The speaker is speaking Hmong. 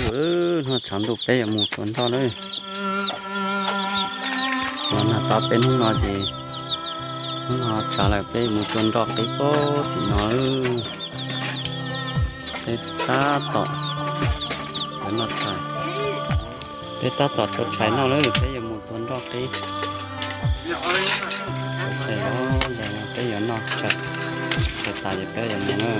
Hnub tshav ntuj peb yuav mus tua nroj lawm. Los nag tau peb hnub no ces hnub no tshav lawm peb yuav mus tua nroj qib puag tim no. Peb tab tom yuav noj tshais. Peb tab tom tua tshais noj lawm, peb yuav mus tua nroj qib. Tua tshais los peb yuav noj tshais, tshais tas ces peb yuav mus na.